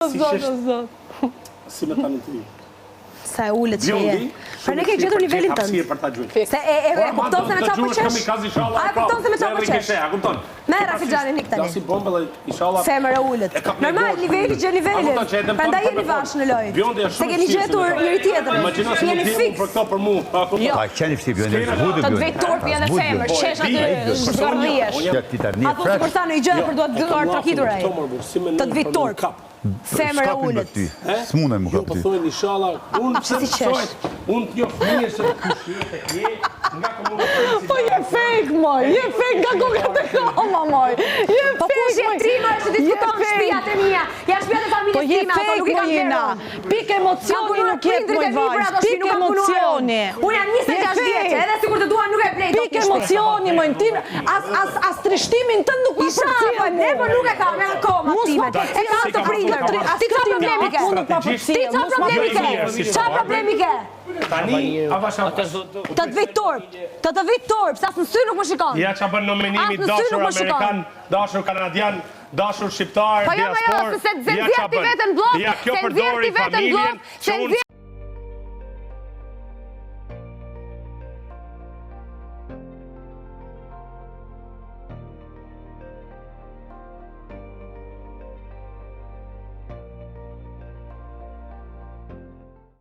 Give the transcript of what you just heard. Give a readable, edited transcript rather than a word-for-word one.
Zot, o zot. Si me tani ti. Sa e ulët që je. Pra ne ke gjetur nivelin tënd. Se e e e kupton se me çfarë po qesh? A e kupton se me çfarë po qesh? A kupton? Merr filxhanin ik tani. Si bombë dhe inshallah. Femër e ulët. Normal niveli gjen nivelin. Prandaj jeni bash në lojë. Se keni gjetur njëri tjetrin. Imagjino si Jeni fiks. fiks. Për këto për mua. A kupton? Jo. Ka qenë i vështirë Biondi, është zbutur Të të Biondi. vej turpi edhe femër, qesh aty zgardhihesh. Ja ti tani A thotë sikur tha një gjë për duhet duartrokitur ai. Të të vej turp. Femër e ulët. S'mundem më Jo, kap po ty. thojnë inshallah, unë pse si të qesh? mësoj, unë të njoh mirë se kush je tek je, nga komuna e Parisit. Po je fake moj, je fake nga koka te koma moj. Je Po kush fake je moj. trimër që diskuton Je fake. shtëpiat e mia? Ja shtëpiat e Po familjes je time, ato fake nuk i moj kam Jena. blerë. Pik Kam emocioni punuar nuk jep prindrit moj e mi për vajzë. ato shtëpi, Pik nuk kam punuar unë. emocioni. Unë jam 26 Je vjeçe, fake. edhe sikur të dua nuk e blej dot Pik një shtëpi. emocioni moj ti as as as trishtimin tënd nuk ma Isha, përcjell. po ne po nuk e kam e akoma Mos timen. ma E kam përcjell të prindërve. Ti çfarë problemi ke? Unë nuk ma Ti përcjell. çfarë mos ma problemi ke? përcjell. Çfarë problemi ke? Tani, avash avash. Të të vej turp. Të të vej turp, sa as në sy nuk më shikon. Ja ça bën nominimi As në sy dashur nuk më shikon. amerikan, dashur kanadian, dashur shqiptar, Po jo, ma jo, diaspor. se se Ja nxjerr ça ti bën. veten bllok, Ja kjo se nxjerr përdori ti veten familjen bllok, që se unë nxjerr.